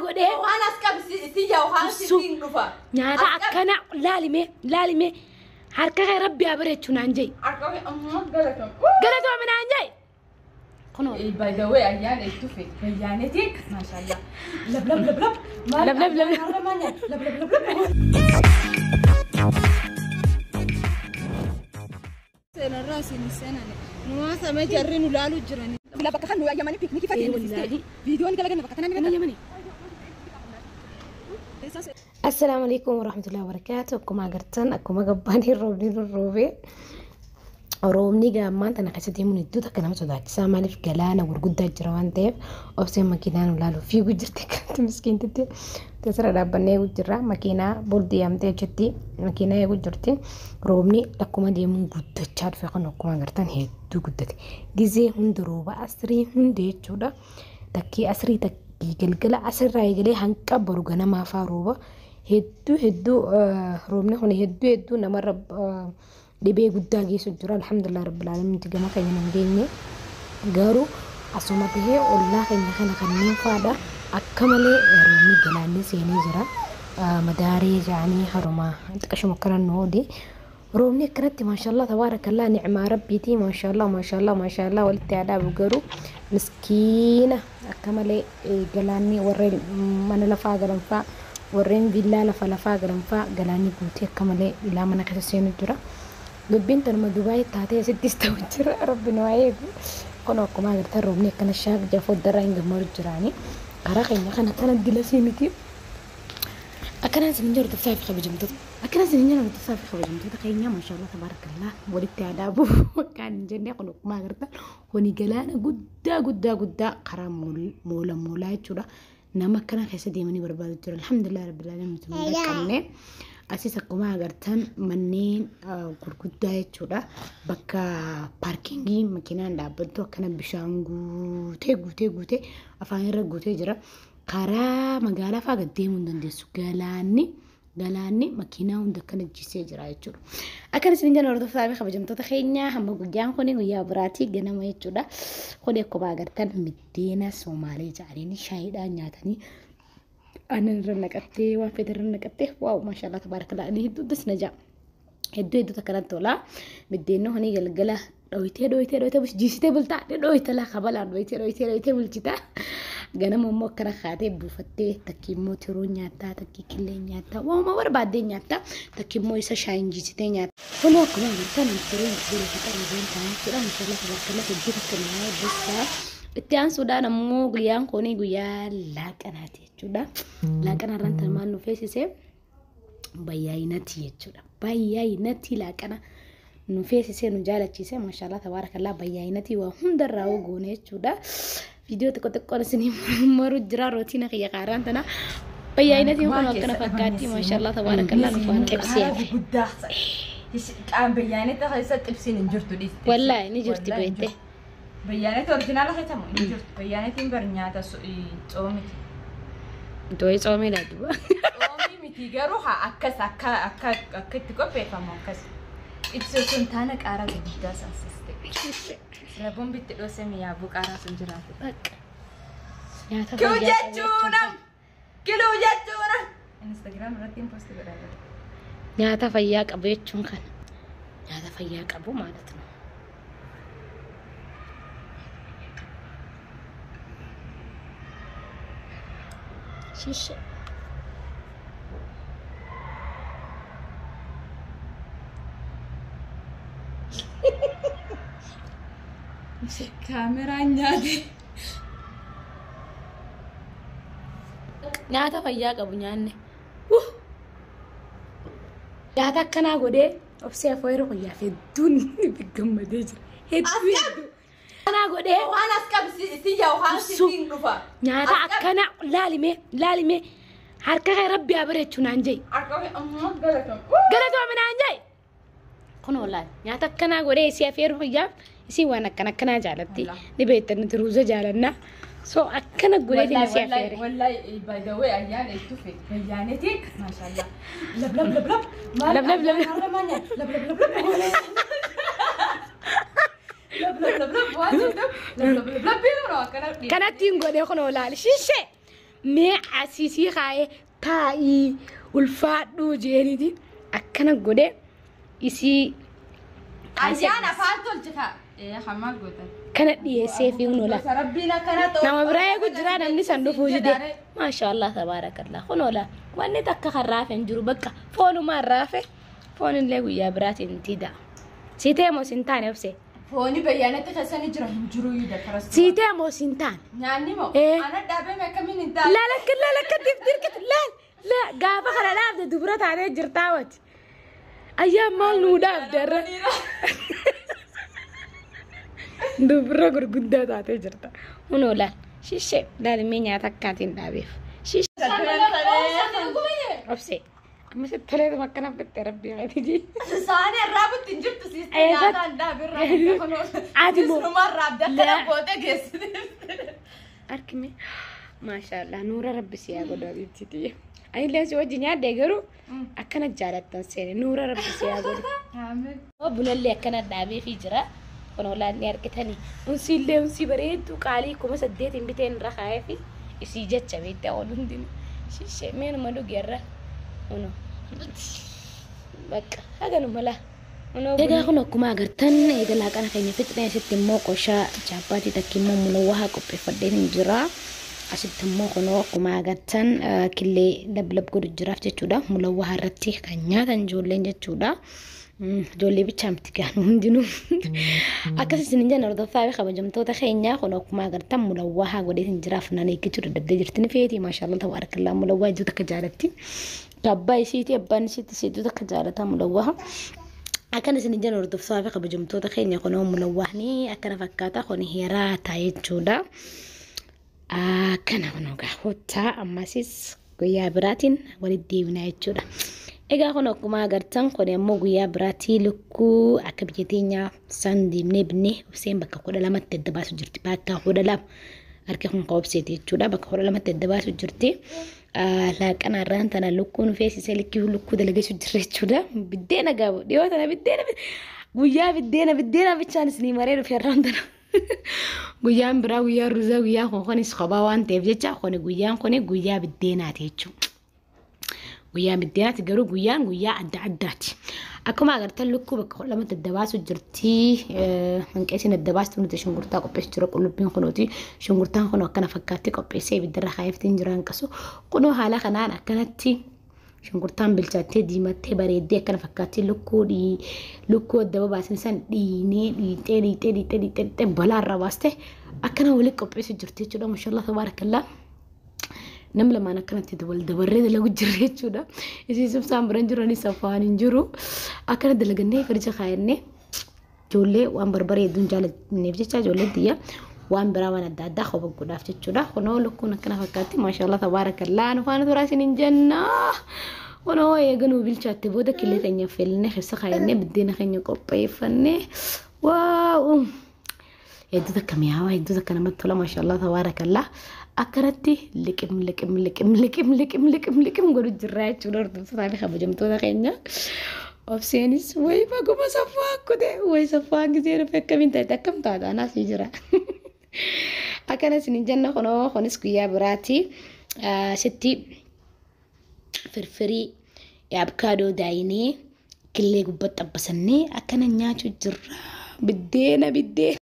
godhee Waan as qabsi si yaa waan sitiin dhufa. Nyaata akkana laalime laalime harka kee rabbi haa bareechu naan jee. Akkami ammoo galatoom. Galatoomi naan jee. Kunoo. By the way, ayyaana itti dhufe bayyaaneeti maashaallah. Lab lab lab lab. Lab lab lab. Lab lab lab lab. Seenarraa isin seenan. Numaa samee jarri nu laalu jirani. Bakka kan nuyi ayyamanii piiknikii Wallaahi. Viidiyoon galaganna bakka kanaan. Nama yamani. Assalaamu alaikum warahmatullahi wabarakatuh. Akkuma agartan akkuma gabbaan roobni roobee roobni gaammaan tana keessa deemuun hedduu takka nama sodaachisaa maaliif galaana gurguddaa jira waan ta'eef obseen makiinaan ulaalu fiiguu jirti akkanatti miskiintitti tasirra dhaabbannee eeguu jirra makiinaa booddee yaamtee achitti makiinaa eeguu jirti roobni akkuma deemuun guddachaa dhufe kan akkuma agartan hedduu guddate gizee hunda rooba asrii hunda jechuudha takkii asrii takkii galgala asirraa eegalee hanqa baru ganamaa faa rooba hedduu hedduu roobni kun hedduu hedduu namarra dhibee guddaa geessu jira. Alhamdulillah rabbil alamin nuti gama keenya hin geenye garuu asuma tahee ollaa keenya kana kanneen faadha akka malee roobni galaanni seenee jira madaaree jaanii haruma xiqqashuma akkana nu oode roobni akkanatti maashaallah tabaarakallaa nicmaa rabbiitii maashaallah maashaallah maashaallah walitti yaadaabu garuu miskiina akka malee galaanni warreen mana lafaa galanfaa warreen villaa lafa lafaa galanfaa galaanni guutee akka malee ilaa mana keessa seenu jira. Dubbiin tanuma Dubaay taatee asittis ta'u jira rabbi nu haa eegu. Kun akkuma agartan roobni akkana shaak jafoo darraa hin gammadu jiraani. Karaa keenya kana akkana dilasii miti. Akkanaan isin jiru tafsaa fi kabajamtoota. Akkanaan isin jiru tafsaa fi kabajamtoota keenya maashaallah tabaarakallah walitti yaadaabu kan hin jenne kun akkuma agartan kuni galaana guddaa guddaa guddaa karaa moola moolaa jechuudha. Nama akkana keessa deemanii barbaadu jira. Alhamdulillah rabbil alamin nuti hin dhaqqabne. Asis akkuma agartan manneen gurguddaa jechuudha. Bakka paarkingii makiinaan dhaabbattu akkana bishaan guutee guutee guutee afaan irra guutee jira. Karaa magaalaa fa'aa gad deemuu hin dandeessu. Galaanni galaanni makiinaa hunda akkana jisee jira jechuudha. Akkana isin jala hordofaa fi kabajamtoota keenya hamma guyyaan kuni guyyaa biraatii ganama jechuudha. Kuni akkuma agartan middeena Somaalee jedhanii shaayiidhaan nyaatanii aannan irra naqattee waan fedhe irra naqattee waaw maashaallah tabaarakallah inni hedduu das na ja'a. Hedduu hedduu takkanatti tola. Middeenni kuni galgala dhoyitee dhoyitee dhoyitee jiisitee bultaa dhoyite laa kabalaan dhoyitee dhoyitee dhoyitee bulchita. Ganama immoo akkana kaatee buufattee takki immoo tiruu nyaattaa takki killee nyaattaa waanuma barbaaddee nyaattaa takki immoo isa shaayin jiisitee nyaata. Kun akkuma agartan tiruun jiru fixaa ribeen tanaa jechuudha. Maashaallah tabaarakallah hedduu takka mi'aawa dassaa. Itti aansuudhaan ammoo guyyaan kun guyyaa laaqanaati jechuudha. Laaqana irraan tan maal nu feesise bayyaayinati jechuudha. Bayyaayinati laaqana nu feesisee nu jaalachiise maashaallah tabaarakallah bayyaayinati waa hundarraa goone jechuudha. Viidiyoo xiqqoo xiqqoon isinii maru jira rootiin kiyya qaaraan tana. Bayyaayinatiin kun akkana fakkaatti maashaallah tabaarakallah nu faana qibsee. Guddaa. Qaam bayyaanetti keessa xibsiin hin jirtu dhiiste. Wallaahi ni jirti beekte. Bayyaanetti originaala keessa moo hin jirtu. Bayyaanetiin bar nyaata coomiti. Dooyi coomee laa duba. Coomii miti garuu haa akkas akka akka akka itti qopheeffamu akkas. Ibsi osoo hin taane qaaraa gurguddaa sansiste. Sila bombitti dhoosee mi'aabuu qaaraa sun jiraate. Bakka. Nyaata Kiluu fayyaa qabu jechuudha! Kiluu jechuudha! Instagram irratti hin posti godhaa jira. Nyaata fayyaa qabu jechuun kana. Nyaata fayyaa qabu ማለት ነው. Shishe. Kaameraan nyaate. Nyaata fayyaa qabu nyaanne. Nyaata akkanaa godhee obsee afoo yeroo guyyaaf hedduun gammadee jira. Hedduu hedduu. Akkanaa godhee Waan as qabsi si yaa waan sitiin dhufa. nyaata akkana laalime laalime harka kee rabbi haa bareechu naan jee. Akkami ammoo galatoom. Galatoomi naan jee. Kun wallaahi nyaata akkanaa godhee isii afeeruu guyyaaf isii waan akkana akkanaa jaalatti. Ni beektan nuti ruuza jaalanna. So akkana godheetiin isii afeere. Wallahi by the way ayyaana itti dhufe bayyaaneeti maashaallah. Lab lab lab lab. Lab lab lab. Lab lab lab lab. Lab lab lab lab waan jedhu lab lab lab lab beekama akkana. Kanatti hin godhee kun wallaahi shishee. Mee asiisii kaayee taa'ii ulfaadhuu jeeniiti akkana godhee isii Ayyaan afaan tolche kaa. Ee hammaa gootan. kana dhiyeessee fi hunola. Rabbiin akkana ta'u. Nama biraa eegu jira namni san dhufuu dide. Maashaallah tabaarakallah. Hunola wanni takka kan raafe hin jiru bakka foonumaan raafe foonillee guyyaa biraatiin tida. Siitee moo sin taane obse? Fooni bayyaanatti keessanii jira hin jiru iyyuu dafaras. Siitee moo sin taane? Nyaanni moo? Ee. Ana dhaabee akkamiin hin taane? Laal akka laal akka dirqiti laal laa gaafa kana dhaabde dubra taatee jirtaa wati. Ayyaan maal nuu dhaabde irra? Dubra gurguddaa taatee jirta. Hunoo laal shishee laal mee nyaata akkaatiin dhaabeef. Shishee obsee amma sitti toleetuma akkana fitte rabbii qabatee. Saani arraabutti hin jirtu siiste Eessatti? nyaataan dhaabirraa. Ati moo? Sinumaan raabde akka Laa. dhabbootee geessite. Arkime maashaallah nuura rabbi si haa godhu abiibtiti. Anillee si wajji nyaadde garuu akkana jaalattan seene nuura rabbi si haa godhu. Amiin. Bunallee akkana dhaabeefii jira. Kun hoolaan ni argitanii. Unsiillee unsii bareedduu qaalii 8000 biteen irra kaa'eefi isii jecha beekte oolu hundinuu. Shishee meenuma dhugi irra. Uno. Bakka haganuma laa. Egaa kun akkuma agartan eega laaqana keenya fixnee asitti immoo qoshaa chaappaatii takka immoo mulawwaa qopheeffadheen hin jira. Asitti immoo kunoo akkuma agartan killee lablab godhu jiraaf jechuudha. Mulawwaa irratti kan nyaatan ijoolleen jechuudha. Ijoollee bichaa miti gaanu hundinuu. Akkas isin hin jenna hordofaa fi kabajamtoota keenyaa kun akkuma agartan mulawwaa godhee hin jiraaf naan eeggachuu dadhabdee jirti ni feeti maashaallah tabaarakallaa mulawwaa iddoo takka jaalatti. Abbaa isiiti abbaan isiitti iddoo takka jaalata mulawwaa. Akkana isin hin jenna hordofaa fi kabajamtoota keenya kun mulawwaani akkana fakkaata kun hiraata jechuudha. Akkana kun gaafota ammasis guyyaa biraatiin walitti deebinaa jechuudha. Egaa kun akkuma agartan kun immoo guyyaa biraatii lukkuu akka biyya teenyaa san deemnee binnee obseen bakka 12tti adda baasu jirti. Bakka 12 harka kun ka obseeti jechuudha. Bakka 12tti adda baasu jirti. Laaqana irraan tana lukkuun feesisee likkii lukkuu dalageessu jirra jechuudha. Biddeena gaabu dhiyoo tana biddeena guyyaa biddeena biddeena bichaan isinii maree dhufe irraan tana. Guyyaan biraa guyyaa ruuzaa guyyaa kun kunis kophaa waan ta'eef jecha kuni guyyaan kuni guyyaa biddeenaati jechuudha. Guyyaa biddeenaati garuu guyyaan guyyaa adda addaati. Akkuma agartan lukkuu bakka 12tti adda baasu jirti. Hanqeesiin adda baastu nuti shunkurtaa qopheessu jira qullubbiin kunuuti. Shunkurtaan kun akkana fakkaatti qopheessee ibiddarra kaayeftiin jira hanqasu. Kunoo haala kanaan akkanatti shunkurtaan bilchaattee diimattee bareeddee akkana fakkaatti lukkuu lukkuu adda babaasin san dhiinee dhiixee dhiixee dhiixee dhiixee dhiixee balaarraa baaste akkana walitti qopheessu jirti jechuudha. Mashallah tabaarakallaa. Nam lamaan akkanatti wal dabarree dalagu jirra jechuudha. Isiin subsaan biran jiru anis afaan hin jiru. Akkana dalagannee firija kaayannee ijoollee waan barbaree hedduun jaalanneef jecha ijoolleen tiyya waan biraa waan adda addaa kopha godhaaf jechuudha. Kunoo lukkuun akkana fakkaatti maashaallah tabaarakallaa nu faana turaa isin hin jenna. Kunoo eeganuu bilchaatte booda killee keenya filnee keessa kaayannee biddeena keenya qopheeffannee waaw. Hedduu takka mi'aawaa hedduu takka namatti tola maashaallah tabaarakallaa. Akkanatti liqim liqim liqim liqim liqim liqim liqim godhu jirra jechuudha hordoftoota fi kabajamtoota keenya. Obseenis wayi baguma saffaa akkute wayi saffaan gisee dhufe akkamiin taate akkam taata anaas ni jira. Akkana isin hin jenna kunoo kunis guyyaa biraati. Sitti firfirii abkaadoo daayinee killee gubbatti xabbasannee akkana nyaachuu jirra. Biddeena biddeena.